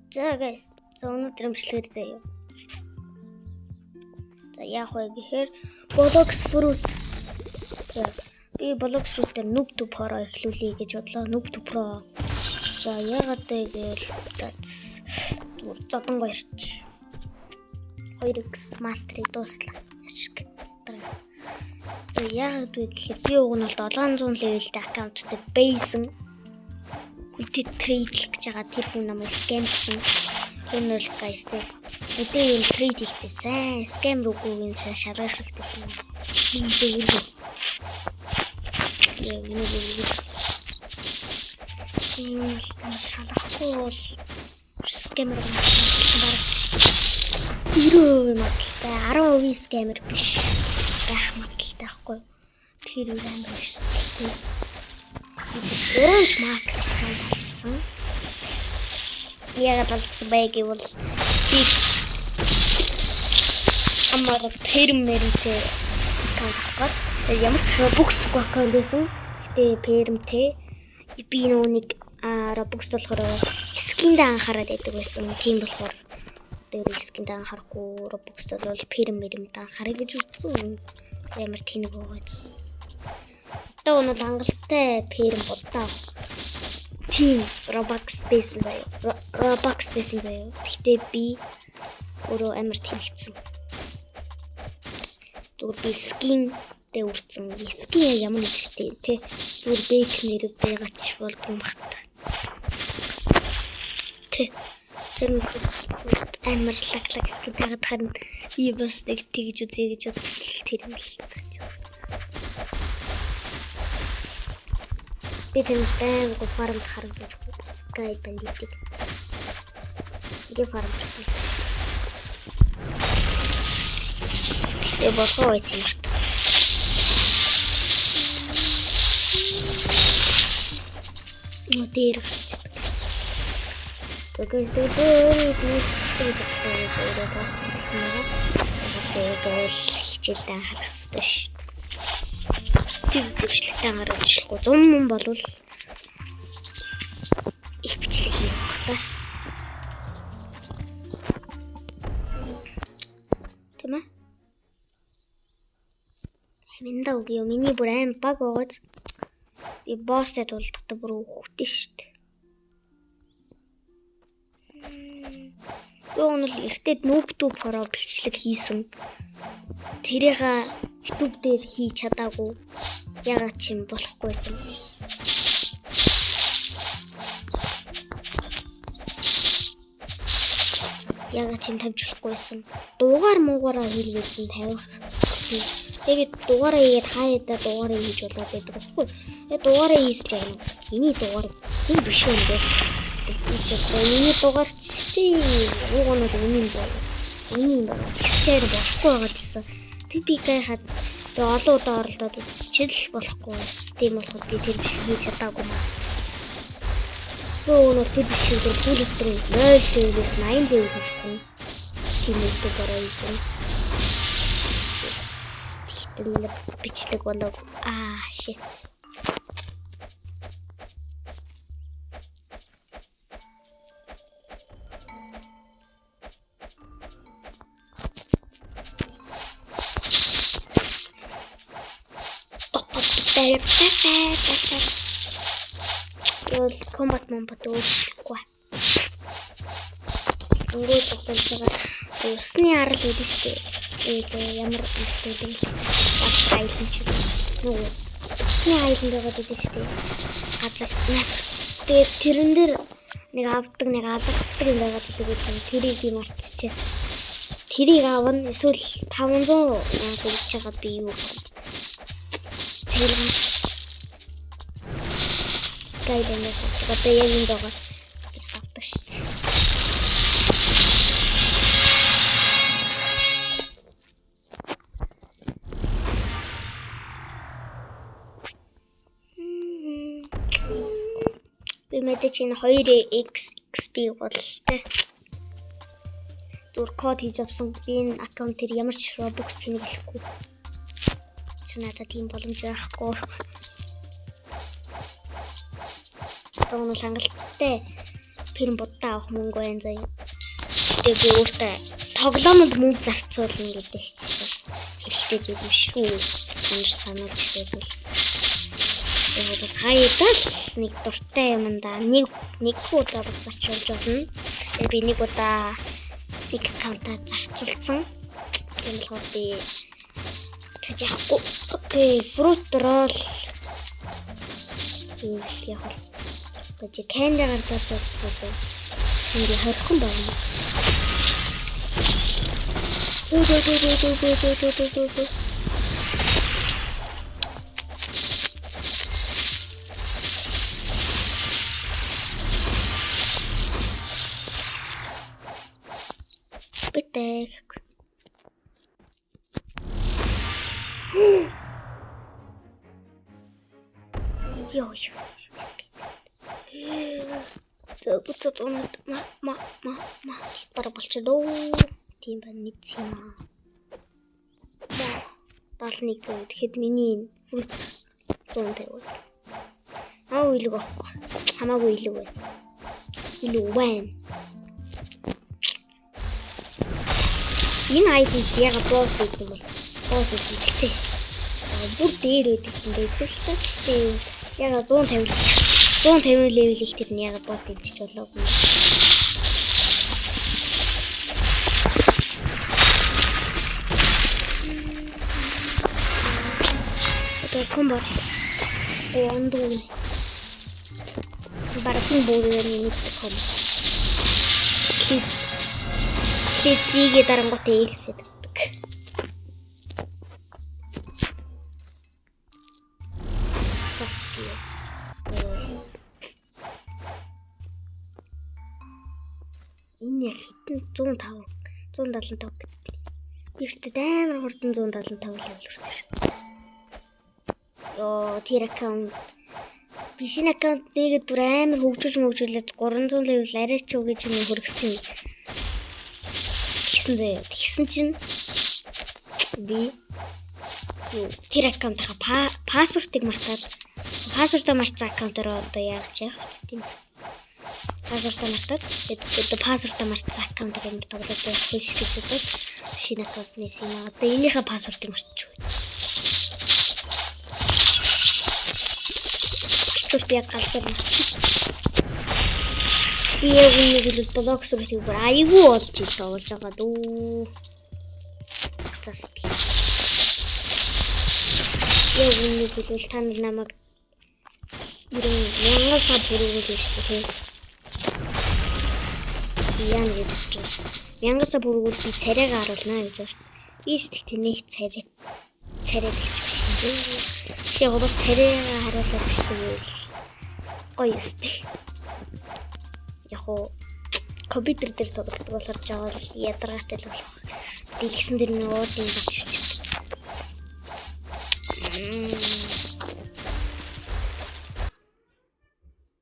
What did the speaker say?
За guys, за өнөөдөр өмчлөөр заяа. За яах вэ гэхээр Blox Fruit. За би Blox Fruit дээр Noob to Pro эхлүүлье гэж бодлоо. Noob to Pro. За яагаад вэ гэвэл за зүгээр зодон гоёрч. 2x mastery дууслаа. Ашиг. За яагаад вэ гэхээр би уг нь бол 700 level-тэй аккаунттай байсан. Хүнтэй trade лэх гэж байгаа тэр хүн намайг scam гэсэн. Тэр нь бол guys тэ мэдээ юм trade хийхдээ сайн scam рүүгүй юм сайн шалгах хэрэгтэй юм. Би зөв. Яа, миний зөв. Тийм шалгахгүй бол scammer бараг 90% магадлалтай 10% scammer биш байх магадлалтай байхгүй юу? Тэр үр амар эрсдэлтэй. Гурван ч max аккаунт алдсан. Яагаад алдсан бэ гэвэл би амар пермертэй аккаунт авах гээд ямар ч Robux-гүй аккаунт байсан. Гэтэ пермтэй би нөгөө нэг Robux болохоор skin-дэ анхаарал байдаг байсан. Тийм болохоор дээр skin-дэ анхаарахгүй Robux-д бол перм мерэмд анхаарай гэж үзсэн. Ямар тэнэг байгаад. Одоо нь бол хангалттай перм будаа. Тийм Robux байсан заяа. Robux байсан заяа. Гэхдээ би өөрөө амар тэнэгцсэн. Зүгээр би skin дэ үрцэн. Skin ямар нэг хэрэгтэй те. Зүгээр бэк нэр байгаач болдгоо юм бах та. Тэ. Тэр амар лаг лаг skin тагаад харин би бас нэг тэгж үзье гэж бодсон тэр юм л та. Би тэнд айгуу farm-д харагдаж Sky Bandit-ийг. Ингээ farm-ч. Тэгээ болгоо байсан юм байна. Нөө дээр гарчдаг. Тэгээд тэгээд нэг бичлэг хийж байгаа юм шиг өөрөө бас хэлсэн байгаа. Тэгээд хичээлдээ анхаарах хэрэгтэй ш. Тийм бичлэгтэй анхаарах бичлэхгүй 100 мөн болвол их бичлэг хийх та. Тийм ээ? Аминда үгүй юу? Миний бүр аим баг байгаад би босстай тулдахдаа бүр үхдэг шүү дээ. Би өнөл эртээд Noob to Pro бичлэг хийсэн. Тэрийг YouTube дээр хийж чадаагүй. Ягаад ч юм болохгүйсэн. Ягаад ч юм тавьж болохгүйсэн. Дугаар муугаараа хийлгээсэн тавих. Тэгээд дугаараа хийгээд хаяада дугаараа хийж болоод байдаг байхгүй. Тэгээд дугаараа хийсэж байгаа юм. Миний дугаар энэ биш юм бэ? Би ч одоо миний дугаар ч тийм уг нь бол үнэн заа. Үнэн юм байна. Тэгэхээр болохгүй байгаа гэсэн. Тэг би гайхаад тэг олон удаа оролдоод үзчихэл болохгүй. Тийм болохоор би тэр бичлэг хийж чадаагүй маа. Бөө тэр бичлэг дээр бүр өдөр 0 level-ээс 80 level хүрсэн. Тийм үү бороо хийсэн. Тэгтэл бичлэг болоог. Аа shit. Бол combat момбот өөрчлөхгүй. Өнгөө тоглож байгаа усны арал гэдэг шүү дээ. Тэгээд ямар мэтлүүд юм бэ? Island ч юм. Нөгөө усны island байгаа гэдэг шүү дээ. Газар map. Тэгээд тэрэн дээр нэг авдаг, нэг алгадаг юм байгаад байдаг юм. Тэрийг би мартчихээ. Тэрийг авна эсвэл 500 мянга өгч байгаа би юу гэх цэглэн Skyline-аас авдаг. Одоо яг энд байгаа газраас авдаг шүү дээ. Би мэдээж энэ 2x XP бололтой. Зүгээр код хийж авсан. Би энэ аккаунт тэр ямар ч Robux цэнэглэхгүй. Чи надад тийм боломж байхгүй. Одоо нь хангалттай Тэр будаа авах мөнгө байна заяа. Тэгээ би өөртөө тоглоомонд мөнгө зарцуулна гэдэг чинь бас хэрэгтэй зүйл биш шүү. Амар санаад ирэхэд бол яг бас хаяадаа л нэг дуртай юмдаа нэг удаа бас зарцуулж болно. Тэгээ би нэг удаа нэг аккаунтаа зарцуулсан. Тийм болохоор би тэгж яахгүй. Okay, fruit roll. Юу яг вэ? Гэж candy гаргаж болов. Ингээ хорхон байна. Дөө. Битэх. Йоо. За буцаад унаад ма ма ма ма бараг болчихлоо. Тийм байна мэдсэн юм аа. 71 зөө. Тэгэхэд миний энэ fruit 150. Хамаагүй илүү байхгүй. Хамаагүй илүү байна. Илүү байна. Энэ ID яга босс гэдэг юм бол босс юм гэлтэй. Бүр дээр байдаг юм байдаг л та. Гэхдээ яга 150 level их тэр нь яга босс дэмжиж болоогүй. Одоо комбо ондуу. Бараг буугаар нэг комбо. Клип зигээ дарангуутаа X-ээ дардаг. Заспи. Энэ яг хитэн 105 175 гэдэг. Би ихтэй амар хурдан 175 level хүрсэн шүү. Йоо, тэр аккаунт би шинэ аккаунт нэгэд бүр амар хөгжүүлээд 300 level арай ч юу гэж юм хөргсөн. Тэгсэн заяа. Тэгсэн чинь би тэр аккаунтынхаа password ыг мартаад password аа мартсан аккаунтаар одоо яаж явах вэ тийм. Password аа мартаад одоо password аа мартсан аккаунтыг амар тоглоод байх биш гэж бодоод шинэ аккаунт нээсэн юм аа. Одоо энийхээ password ыг мартчих. Тэгвэл би яг галзуурна. Би яг нэг л Blox Fruit-ийг бүр айгүй болж ил тоглож байгаа дүү. Зас. Яг нэг л та нар намайг 90,000 sub хүргэвэл шүү дээ. Яа гэж бодож байна. 1000 sub хүргэвэл би царайгаа харуулнаа гэж байна шүү дээ. Би ч тэгтээ царай царай гэж биш юм. Тэгээ бас царайгаа харуулаад биш үү? Гоё өстэй. Яг уу компьютер дээр тоглодог болохоор жаал ядаргаатай л болох. Дэлгэсэн дээр нэг уудын гарч ирчих.